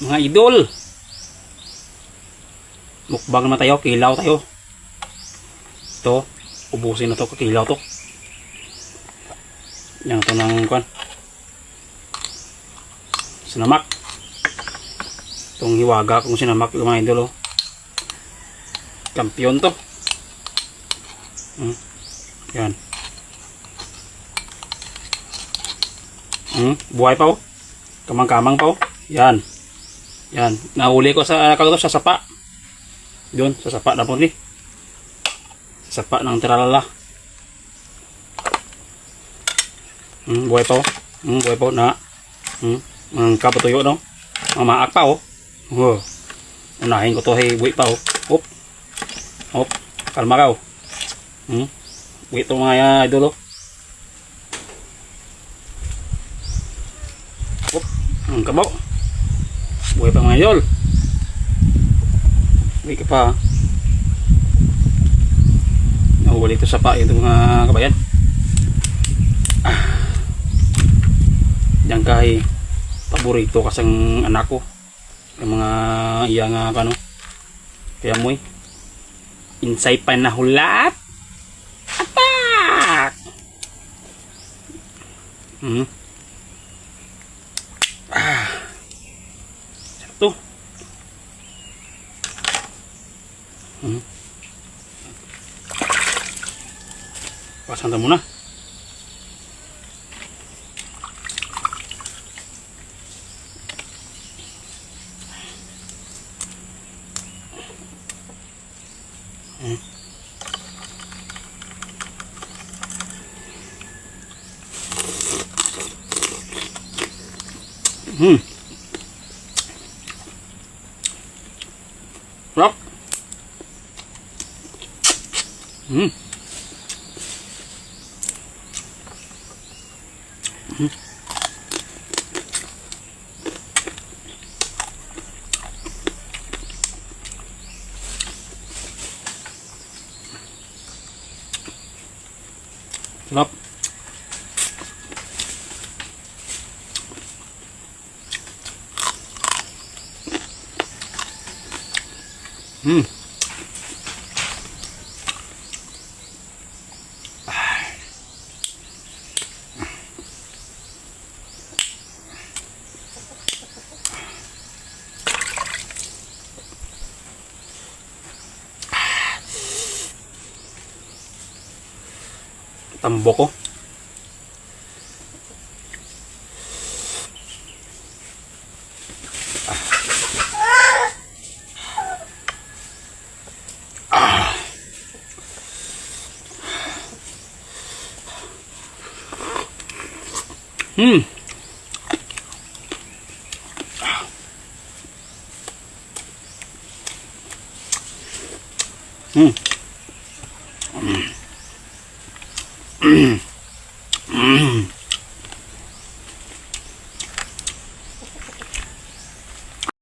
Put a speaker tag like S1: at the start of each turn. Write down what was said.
S1: Mga idol. Mukbang naman tayo, kilaw tayo. Ito, ubusin na to, kilaw to. Yan to ng kwan. Sinamak. Itong hiwaga kung sinamak yung mga idol oh. Kampiyon to. Yan. Buhay pa oh. Kamang-kamang pa oh. Yan. Yan. Nahuli ko sa to, sa sapa. Yun, sa sapa na po ni. Sa sapa ng tiralala. Buhay pa oh. Buhay pa oh, na. Ang kapatuyo no. Mamaak pa oh. Oh. Unahin ko to hey, buhay pa oh. Hop. Hop. Kalma ka oh. Buhay to mga idol oh. Hop. Ang kabaw. Buhay pa mga idol. Buhay ka pa. Nahuli ito sa pa ito mga kabayan. Ah. Diyan kay paborito kasang anak ko. Yung mga iya nga kano. Kaya mo eh. Insay pa na hulat. Attack! Ah. Sarap to. Pasan ta muna. Rock. Sarap. Tambok ko.